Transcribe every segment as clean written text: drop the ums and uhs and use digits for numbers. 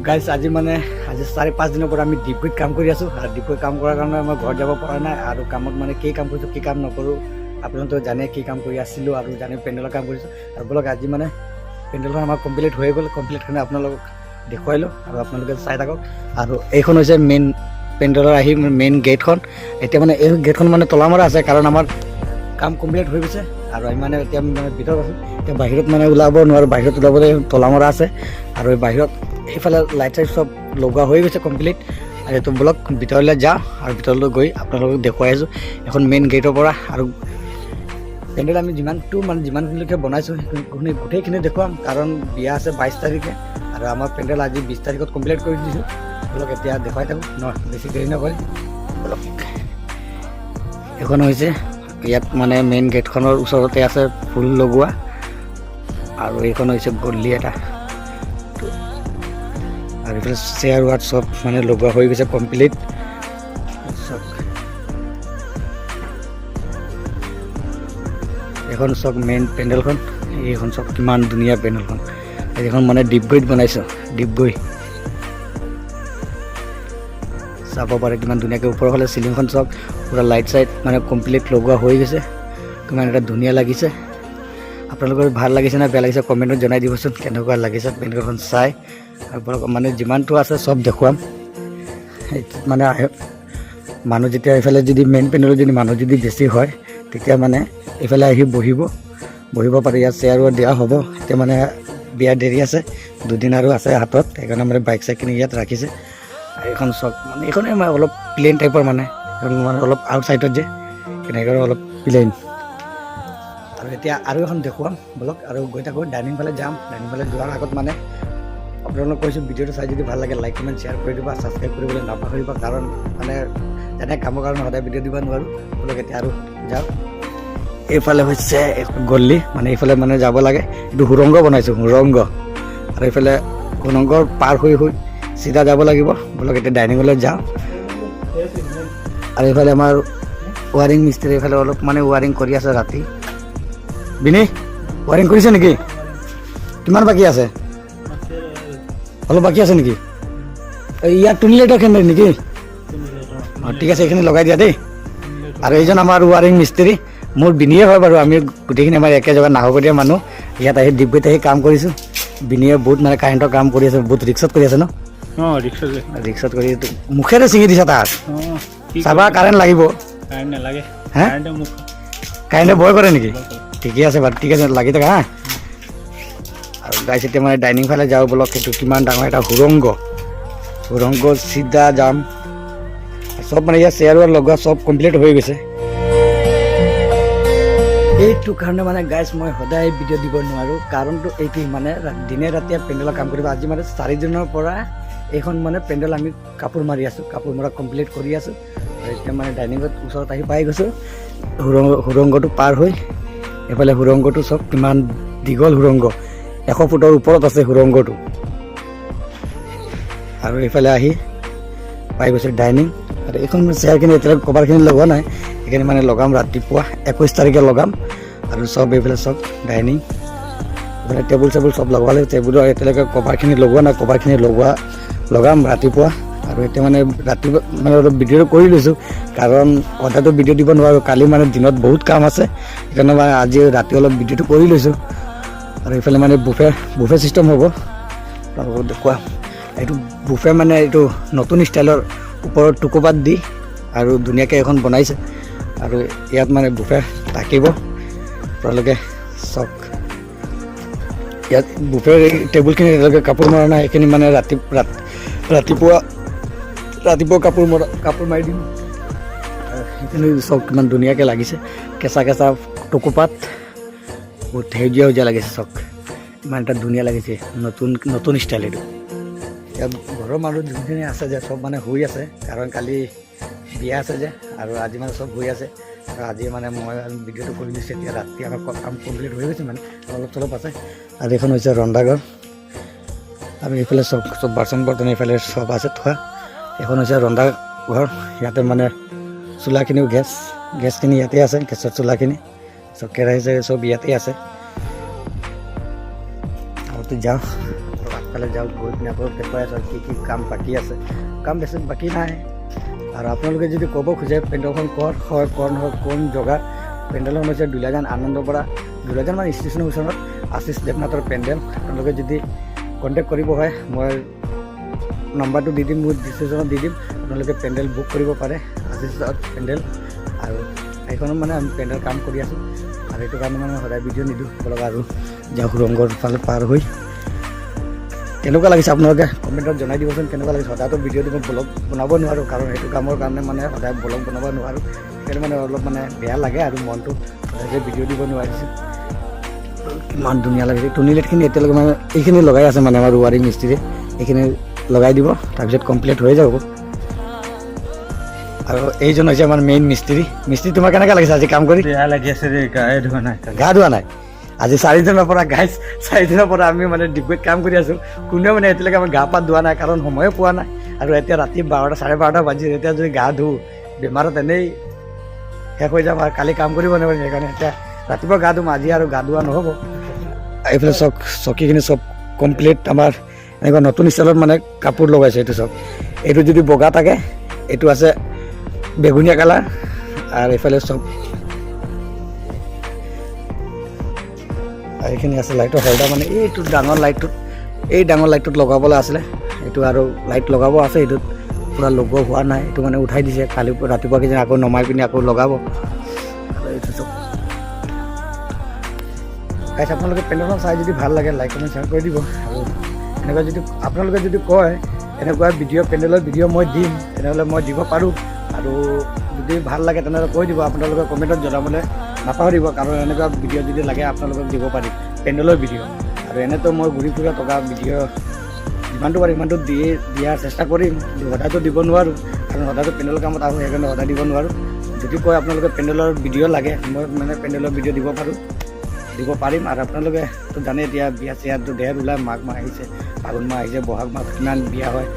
Guys, আজি মানে আজি 4-5 দিনৰ পৰা আমি ডিগবৈত কাম কৰি আছোঁ আৰু ডিগবৈত কাম কৰাৰ কাৰণে মই ঘৰত যাব পৰা নাই। আৰু কামত মানে কি কাম কৰিছোঁ, কি কাম নকৰোঁ, আপোনালোকে জানে কি কাম কৰি আছিলোঁ আৰু জানে পেণ্ডেলৰ কাম কৰিছোঁ। আৰু ব'লক, আজি মানে পেণ্ডেলখন আমাৰ কমপ্লিট হৈ গ'ল। কমপ্লিট কাৰণে আপোনালোকক দেখুৱাইলোঁ আৰু আপোনালোকে চাই থাকক। আৰু এইখন হৈছে মেইন পেণ্ডেলৰ আহি মেইন গেটখন। এতিয়া মানে এই গেটখন মানে তলা মৰা আছে, কাৰণ আমাৰ কাম কমপ্লিট হৈ গৈছে আৰু আমি মানে এতিয়া মানে ভিতৰত আছোঁ। এতিয়া বাহিৰত মানে ওলাব নোৱাৰোঁ। বাহিৰত ওলাবলৈ তলা মৰা আছে। আৰু এই বাহিৰত এইফালে লাইট চাইট চব লগোৱা হৈ গৈছে কমপ্লিট। আৰু এইটো ব'লক, ভিতৰলৈ যাওঁ আৰু ভিতৰলৈ গৈ আপোনালোকক দেখুৱাই আছোঁ এখন মেইন গেটৰ পৰা। আৰু পেণ্ডেল আমি যিমানটো মানে যিমানখিনিলৈকে বনাইছোঁ, সেইখিনি গোটেইখিনি দেখুৱাম, কাৰণ বিয়া আছে 22 তাৰিখে আৰু আমাৰ পেণ্ডেল আজি 20 তাৰিখত কমপ্লিট কৰি দিছোঁ। ব'লক, এতিয়া দেখুৱাই থাকোঁ ন, বেছি দেৰি নকৰি ব'লক। এইখন হৈছে ইয়াত মানে মেইন গেটখনৰ ওচৰতে আছে ফুল লগোৱা। আৰু এইখন হৈছে গল্লি এটা। আৰু এইফালে চেয়াৰ ৱাট চব মানে লগোৱা হৈ গৈছে কমপ্লিট চব। এইখন চব মেইন পেণ্ডেলখন। এইখন চব কিমান ধুনীয়া পেণ্ডেলখন। এইখন মানে ডিগবৈত বনাইছোঁ, ডিগবৈ। চাব পাৰে কিমান ধুনীয়াকৈ। ওপৰৰ ফালে চিলিংখন চাওক, পূৰা লাইট চাইট মানে কমপ্লিট লগোৱা হৈ গৈছে। কিমান এটা ধুনীয়া লাগিছে। আপোনালোকৰ ভাল লাগিছে নে বেয়া লাগিছে, কমেণ্টত জনাই দিবচোন কেনেকুৱা লাগিছে পেণ্ডেলখন চাই। আৰু ব'লক, মানে যিমানটো আছে চব দেখুৱাম। এইটোত মানে আহে মানুহ যেতিয়া এইফালে যদি মেইন পেণ্ডেলত যদি মানুহ যদি বেছি হয়, তেতিয়া মানে এইফালে আহি বহিব বহিব পাৰে। ইয়াত চেয়াৰো দিয়া হ'ব। এতিয়া মানে বিয়া দেৰি আছে, দুদিন আৰু আছে হাতত, সেইকাৰণে মানে বাইক চাইক কিনি ইয়াত ৰাখিছে। আৰু এইখন চব মানে এইখনে মানে অলপ প্লেইন টাইপৰ, মানে এইখন মানে অলপ আউটচাইডত যে, সেইকাৰণে অলপ প্লেইন। আৰু এতিয়া আৰু এখন দেখুৱাম ব'লক। আৰু গৈ থাকোঁ, ডাইনিং ফালে যাম। ডাইনিং ফালে যোৱাৰ আগত মানে আপোনালোক কৈছোঁ, ভিডিঅ'টো চাই যদি ভাল লাগে, লাইক, কমেণ্ট, শ্বেয়াৰ কৰি দিবা, ছাবস্ক্ৰাইব কৰিবলৈ নাপাহৰিবা, কাৰণ মানে যেনে কামৰ কাৰণে সদায় ভিডিঅ' দিব নোৱাৰোঁ। ব'লক, এতিয়া আৰু যাওঁ। এইফালে হৈছে গল্লি, মানে এইফালে মানে যাব লাগে। এইটো সুৰংগ বনাইছোঁ, সুৰংগ। আৰু এইফালে সুৰংগৰ পাৰ হৈ হৈ চিধা যাব লাগিব। ব'লক, এতিয়া ডাইনিঙলৈ যাওঁ। আৰু এইফালে আমাৰ ৱাৰিং মিস্ত্ৰী এইফালে অলপ মানে ৱাৰিং কৰি আছে ৰাতি। বিনি, ৱাৰিং কৰিছে নেকি? কিমান বাকী আছে? অলপ বাকী আছে নেকি? এই ইয়াত টুনি লাইটৰখিনি নেকি? অঁ, ঠিক আছে, এইখিনি লগাই দিয়া দেই। আৰু এইজন আমাৰ ৱাৰিং মিস্ত্ৰী, মোৰ বিনিয়ে হয় বাৰু। আমি গোটেইখিনি আমাৰ একে জেগাত নাহৰকটীয়া মানুহ। ইয়াত আহি ডিগবৈত আহি কাম কৰিছোঁ। বিনিয়ে বহুত মানে কাৰেণ্টৰ কাম কৰি আছে, বহুত ৰিক্সত কৰি আছে ন? অঁ, ৰিক্সা যে। ৰিক্সত কৰি মুখেৰে ছিঙি দিছে তাক। অঁ, কি? চাবা, কাৰেণ্ট লাগিব। কাৰেণ্ট নালাগে। হে? কাৰেণ্টে মোক কাৰেণ্টে ভয় কৰে নেকি? ঠিকে আছে বাৰু, ঠিক আছে, লাগি থাকা হা। আৰু গাইছ, এতিয়া মানে ডাইনিং ফালে যাওঁ ব'লক। সেইটো কিমান ডাঙৰ এটা সুৰংগ, সুৰংগ চিধা যাম। চব মানে ইয়াত চেয়াৰ লগোৱা চব কমপ্লিট হৈ গৈছে। এইটো কাৰণে মানে গাইছ, মই সদায় ভিডিঅ' দিব নোৱাৰোঁ। কাৰণটো এইটোৱেই, মানে দিনে ৰাতিয়ে পেণ্ডেলৰ কাম কৰিব। আজি মানে 4 দিনৰ পৰা এইখন মানে পেণ্ডেল আমি কাপোৰ মাৰি আছোঁ, কাপোৰ মৰা কমপ্লিট কৰি আছোঁ। আৰু এতিয়া মানে ডাইনিঙত ওচৰত আহি পাই গৈছোঁ। সুৰংগটো পাৰ হৈ এইফালে সুৰংগটো চব কিমান দীঘল সুৰংগ, 100 ফুটৰ ওপৰত আছে সুৰংগটো। আৰু এইফালে আহি পাই গৈছোঁ ডাইনিং। আৰু এইখন চেয়াৰখিনি এতিয়ালৈকে কভাৰখিনি লগোৱা নাই, সেইখিনি মানে লগাম ৰাতিপুৱা, 21 তাৰিখে লগাম। আৰু চব এইফালে চব ডাইনিং, এইফালে টেবুল চেবুল চব লগালে। টেবুলৰ এতিয়ালৈকে কভাৰখিনি লগোৱা নাই, কভাৰখিনি লগাম ৰাতিপুৱা। আৰু এতিয়া মানে ৰাতিপুৱা মানে অলপ ভিডিঅ'টো কৰি লৈছোঁ, কাৰণ সদায়তো ভিডিঅ' দিব নোৱাৰোঁ। কালি মানে দিনত বহুত কাম আছে, সেইকাৰণে মানে আজি ৰাতি অলপ ভিডিঅ'টো কৰি লৈছোঁ। আৰু এইফালে মানে বুফে বুফে চিষ্টেম হ'ব। আপোনালোকক দেখুওৱা এইটো বুফে, মানে এইটো নতুন ষ্টাইলৰ, ওপৰত টুকুপাত দি আৰু ধুনীয়াকৈ এখন বনাইছে। আৰু ইয়াত মানে বুফে থাকিব। আপোনালোকে চাওক, ইয়াত বুফেৰ এই টেবুলখিনি এতিয়ালৈকে কাপোৰ মৰা নাই। সেইখিনি মানে ৰাতি ৰাতিপুৱা ৰাতিপুৱা কাপোৰ মাৰি দিম। আৰু সেইখিনি চাওক, কিমান ধুনীয়াকৈ লাগিছে। কেঁচা কেঁচা টুকুপাত, বহুত সেউজীয়া সেউজীয়া লাগিছে। চাওক, ইমান এটা ধুনীয়া লাগিছে। নতুন নতুন ষ্টাইল এইটো। ইয়াত ঘৰৰ মানুহ যোনখিনি আছে যে, চব মানে শুই আছে, কাৰণ কালি বিয়া আছে যে। আৰু আজি মানে চব শুই আছে আৰু আজি মানে মই ভিডিঅ'টো কৰি দিছোঁ। এতিয়া ৰাতি আমাৰ কাম কমপ্লিট হৈ গৈছে, মানে অলপ চলপ আছে। আৰু এইখন হৈছে ৰন্ধাঘৰ। আৰু এইফালে চব চব বাচন বৰ্তন এইফালে চব আছে থোৱা। এইখন হৈছে ৰন্ধা ঘৰ। ইয়াতে মানে চোলাখিনিও গেছখিনি ইয়াতে আছে, গেছৰ চোলাখিনি চব, কেৰাহী চেৰাহী চব ইয়াতে আছে। আৰু যাওঁ। ফালে যাওঁ, গৈ পিনে আকৌ দেখুৱাই আছোঁ কি কি কাম বাকী আছে। কাম বেছি বাকী নাই। আৰু আপোনালোকে যদি ক'ব খোজে পেণ্ডেলখন ক'ত হয়, ক'ত নহয়, কোন জেগাত, পেণ্ডেলখন হৈছে দুলীয়াজান আনন্দপাৰা, দুলীয়াজান মানে ষ্টেচনৰ ওচৰত আশিষ দেৱনাথৰ পেণ্ডেল। আপোনালোকে যদি কণ্টেক্ট কৰিব হয়, মই নম্বৰটো দি দিম, মোৰ ডিছক্ৰিপশ্যনত দি দিম। আপোনালোকে পেণ্ডেল বুক কৰিব পাৰে, আশিষ পেণ্ডেল। আৰু সেইখনত মানে আমি পেণ্ডেল কাম কৰি আছোঁ আৰু সেইটো কাৰণে মানে সদায় ভিডিঅ' নিদিওঁ। বলক আৰু যাওঁ সুৰংগৰ ফালে পাৰ হৈ। কেনেকুৱা লাগিছে আপোনালোকে কমেণ্টত জনাই দিবচোন, কেনেকুৱা লাগিছে। সদায়তো ভিডিঅ' দিব, ব্লগ বনাব নোৱাৰোঁ, কাৰণ সেইটো কামৰ কাৰণে মানে সদায় ব্লগ বনাব নোৱাৰোঁ। সেইকাৰণে মানে অলপ মানে বেয়া লাগে আৰু মনটো, সদায় যে ভিডিঅ' দিব নোৱাৰিছোঁ। কিমান ধুনীয়া লাগিছে। টুনি লাইটখিনি এতিয়ালৈকে মানে এইখিনি লগাই আছে, মানে আমাৰ ৱাৰিং মিস্ত্ৰীয়ে এইখিনি লগাই দিব, তাৰপিছত কমপ্লিট হৈ যাব। আৰু এইজন হৈছে আমাৰ মেইন মিস্ত্ৰী। মিস্ত্ৰী, তোমাৰ কেনেকুৱা লাগিছে আজি কাম কৰি? বেয়া লাগি আছে দেই, গায়ে ধোৱা নাই। গা ধোৱা নাই আজি 4 দিনৰ পৰা। গাইছ, 4 দিনৰ পৰা আমি মানে ডিগবৈত কাম কৰি আছোঁ। কোনেও মানে এতিয়ালৈকে আমাৰ গা পা ধোৱা নাই, কাৰণ সময়ো পোৱা নাই। আৰু এতিয়া ৰাতি 12টা, 12:30 বাজি, এতিয়া যদি গা ধুওঁ বেমাৰত এনেই শেষ হৈ যাম আৰু কালি কাম কৰিব নোৱাৰিম। সেইকাৰণে এতিয়া ৰাতিপুৱা গা ধুম, আজি আৰু গা ধোৱা নহ'ব। এইফালে চক, চকীখিনি চব কমপ্লিট। আমাৰ এনেকুৱা নতুন ষ্টাইলত মানে কাপোৰ লগাইছে। এইটো চব, এইটো যদি বগা থাকে, এইটো আছে বেগুনীয়া কালাৰ। আৰু এইফালে চব আৰু এইখিনি আছে লাইটৰ হোল্ডাৰ, মানে এইটো ডাঙৰ লাইটটোত, এই ডাঙৰ লাইটটোত লগাবলৈ আছিলে এইটো। আৰু লাইট লগাব আছে, এইটোত পূৰা লগোৱা হোৱা নাই। এইটো মানে উঠাই দিছে, কালি ৰাতিপুৱা কিজানি আকৌ নমাই পিনি আকৌ লগাব। আৰু এইটো চব গাইছ, আপোনালোকে পেণ্ডেলখন চাই যদি ভাল লাগে, লাইক, কমেণ্ট, শ্বেয়াৰ কৰি দিব। আৰু এনেকুৱা যদি আপোনালোকে যদি কয় এনেকুৱা ভিডিঅ', পেণ্ডেলৰ ভিডিঅ' মই দিম, তেনেহ'লে মই দিব পাৰোঁ। আৰু যদি ভাল লাগে তেনেহ'লে কৈ দিব আপোনালোকে, কমেণ্টত জনাবলৈ নাপাহৰিব, কাৰণ এনেকুৱা ভিডিঅ' যদি লাগে আপোনালোকক দিব পাৰিম পেণ্ডেলৰ ভিডিঅ'। আৰু এনেতো মই ঘূৰি ফুৰা থকা ভিডিঅ' যিমানটো পাৰিম সিমানটো দিয়ে দিয়াৰ চেষ্টা কৰিম, কিন্তু সদায়তো দিব নোৱাৰোঁ, কাৰণ সদায়তো পেণ্ডেল কামত আহোঁ, সেইকাৰণে সদায় দিব নোৱাৰোঁ। যদি কয় আপোনালোকে পেণ্ডেলৰ ভিডিঅ' লাগে, মই মানে পেণ্ডেলৰ ভিডিঅ' দিব পাৰোঁ, দিব পাৰিম। আৰু আপোনালোকেতো জানে, এতিয়া বিয়া চিয়াটো ঢেৰ ওলাই, মাঘ মাহ আহিছে, ফাগুন মাহ আহিছে, বহাগ মাহ, কিমান বিয়া হয়।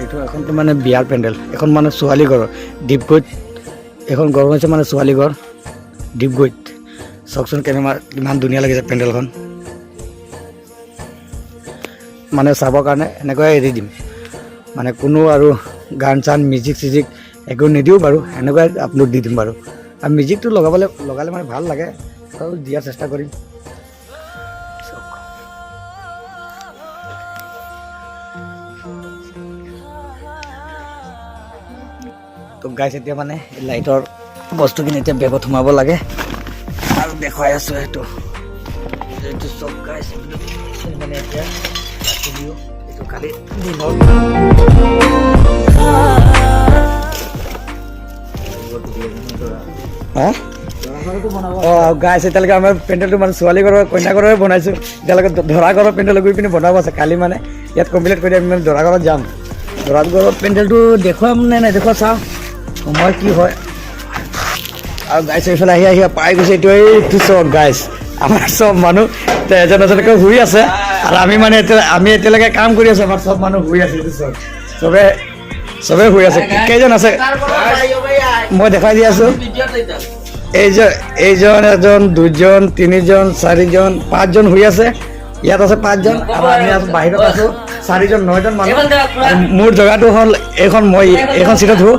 এইটো এখনতো মানে বিয়াৰ পেণ্ডেল, এখন মানে ছোৱালী ঘৰৰ ডিগবৈত। এখন ঘৰ হৈছে মানে ছোৱালী ঘৰ ডিগবৈত। চাওকচোন কেনেকুৱা, ইমান ধুনীয়া লাগিছে পেণ্ডেলখন। মানে চাবৰ কাৰণে এনেকুৱাই এৰি দিম, মানে কোনো আৰু গান চান, মিউজিক চিজিক একো নিদিওঁ বাৰু, এনেকুৱাই আপলোড দি দিম বাৰু। আৰু মিউজিকটো লগাবলৈ লগালে মানে ভাল লাগে আৰু দিয়াৰ চেষ্টা কৰিম। চাওক। তো গাইছ, এতিয়া মানে লাইটৰ বস্তুখিনি এতিয়া বেগত সোমাব লাগে আৰু দেখুৱাই আছোঁ। এইটো এইটো চব গাইছ, এইটো মানে এতিয়া ৰাখি দিওঁ, এইটো কালি দিনত। হা, অঁ গাইছ, এতিয়ালৈকে আমাৰ পেণ্ডেলটো মানে ছোৱালী ঘৰৰ, কইনা ঘৰৰে বনাইছোঁ। এতিয়ালৈকে দৰা ঘৰৰ পেণ্ডেল গৈ পিনি বনাব আছে। কালি মানে ইয়াত কমপ্লিট কৰি আমি মানে দৰা ঘৰত যাম। দৰা ঘৰৰ পেণ্ডেলটো দেখুৱাম নে নেদেখুৱা চাওঁ সময় কি হয়। আৰু গাইছ, এইফালে আহি আহি পাই গৈছে। এইটো এইটো চব গাইছ, আমাৰ চব মানুহ এতিয়া এজন এজনকৈ শুই আছে আৰু আমি মানে এতিয়া আমি এতিয়ালৈকে কাম কৰি আছোঁ। আমাৰ চব মানুহ শুই আছে। এইটো চব চবে চবে শুই আছে। কেইজন আছে মই দেখাই দি আছোঁ। এইজন, এইজন, এজন, দুজন, তিনিজন, চাৰিজন, পাঁচজন শুই আছে। ইয়াত আছে পাঁচজন আৰু আমি আছো, বাহিৰত আছো চাৰিজন, নজন মানুহ। আৰু মোৰ জেগাটো হ'ল এইখন, মই এইখন চিটত শু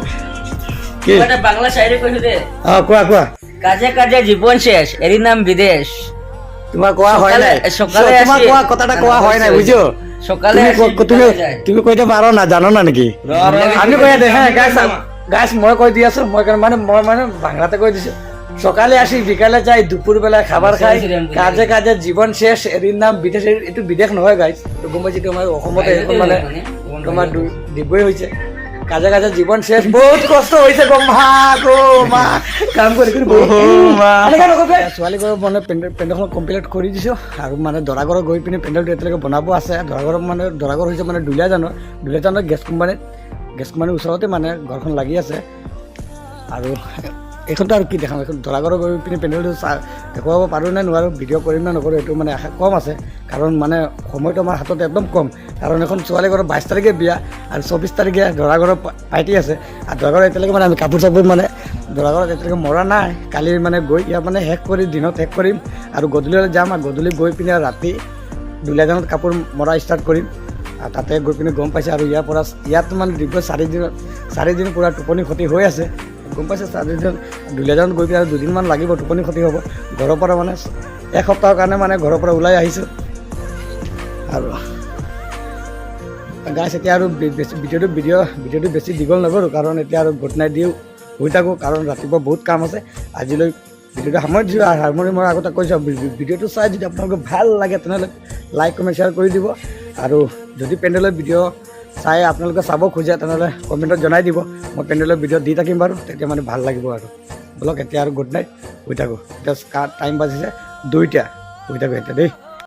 কি। এটা বাংলা শায়রি কইছো দে। অঁ, কোৱা কোৱা। কাজে কাজে জীবন শেষ, এৰই নাম বিদেশ। তোমাৰ কোৱা হয় নাই। সকালে তোমাৰ আসি- কোৱা কথাটা কোৱা হয় নাই, বুজিছো। সকালে তুমি আসি তুমি বিকালে যাই। তুমি কৈ দিব পাৰ না, জানো না নেকি? আমি কৈ দে। হ্যাঁ গাইস, গাইস, মই কৈ দি আছো। মই মানে মই মানে বাংলাতে কৈ দিছো, সকালে আসি বিকালে যাই, দুপুরবেলা খাবার খাই, কাজে কাজে জীবন শেষ, এর নাম বিদেশ। এইটো বিদেশ নহয় গাইছ, এইটো গম পাইছো, তোমাৰ অসমতে এইখন মানে তোমাৰ ডিগবৈ হৈছে। কাজে কাজে জীবন শেষ, বহুত কষ্ট হৈছে গম মা গো মা, কাম কৰি কৰি বহুত। এনেকুৱা নকবি। ছোৱালী ঘৰৰ মানে পেণ্ডেলখন কমপ্লিট কৰি দিছোঁ আৰু মানে দৰা ঘৰত গৈ পিনি পেণ্ডেলটো এতিয়ালৈকে বনাব আছে। দৰা ঘৰত মানে দৰা ঘৰ হৈছে মানে দুলীয়াজানৰ, দুলীয়াজানৰ গেছ কোম্পানীত, গেছ কোম্পানীৰ ওচৰতে মানে ঘৰখন লাগি আছে। আৰু এইখনতো আৰু কি দেখাম, এইখন দৰা ঘৰত গৈ পিনি পেণ্ডেলটো দেখুৱাব পাৰোঁ নে নোৱাৰোঁ, ভিডিঅ' কৰিম নে নকৰোঁ, এইটো মানে আশা কম আছে, কাৰণ মানে সময়টো আমাৰ হাতত একদম কম। কাৰণ এখন ছোৱালী ঘৰৰ 22 তাৰিখে বিয়া আৰু 24 তাৰিখে দৰা ঘৰৰ পাৰ্টি আছে। আৰু দৰা ঘৰত এতিয়ালৈকে মানে আমি কাপোৰ চাপোৰ মানে দৰা ঘৰত এতিয়ালৈকে মৰা নাই। কালি মানে গৈ ইয়াত মানে শেষ কৰি, দিনত শেষ কৰিম আৰু গধূলি হ'লে যাম আৰু গধূলি গৈ পিনি আৰু ৰাতি দুলীয়াজানত কাপোৰ মৰা ষ্টাৰ্ট কৰিম আৰু তাতে গৈ পিনে গম পাইছে। আৰু ইয়াৰ পৰা ইয়াত মানে ডিব্ৰুগড় 4 দিন পূৰা টোপনি ক্ষতি হৈ আছে, গম পাইছে। 4 দিন দুলীয়াজানত গৈ পিনে আৰু দুদিনমান লাগিব, টোপনি ক্ষতি হ'ব। ঘৰৰ পৰা মানে এসপ্তাহৰ কাৰণে মানে ঘৰৰ পৰা ওলাই আহিছোঁ। আৰু গাইছ, এতিয়া আৰু বেছি ভিডিঅ'টো বেছি দীঘল নকৰোঁ, কাৰণ এতিয়া আৰু গুড নাইট দিওঁ, শুই থাকোঁ, কাৰণ ৰাতিপুৱা বহুত কাম আছে। আজিলৈ ভিডিঅ'টো সামৰি দিছোঁ। আৰু সামৰি মই আগতে কৈছোঁ, ভিডিঅ'টো চাই যদি আপোনালোকে ভাল লাগে, তেনেহ'লে লাইক, কমেণ্ট, শ্বেয়াৰ কৰি দিব। আৰু যদি পেণ্ডেলৰ ভিডিঅ' চাই আপোনালোকে চাব খোজে, তেনেহ'লে কমেণ্টত জনাই দিব। মই পেণ্ডেলৰ ভিডিঅ' দি থাকিম বাৰু, তেতিয়া মানে ভাল লাগিব। আৰু ব'লক, এতিয়া আৰু গুড নাইট, শুই থাকোঁ। এতিয়া টাইম বাজিছে 2টা। শুই থাকোঁ এতিয়া দেই।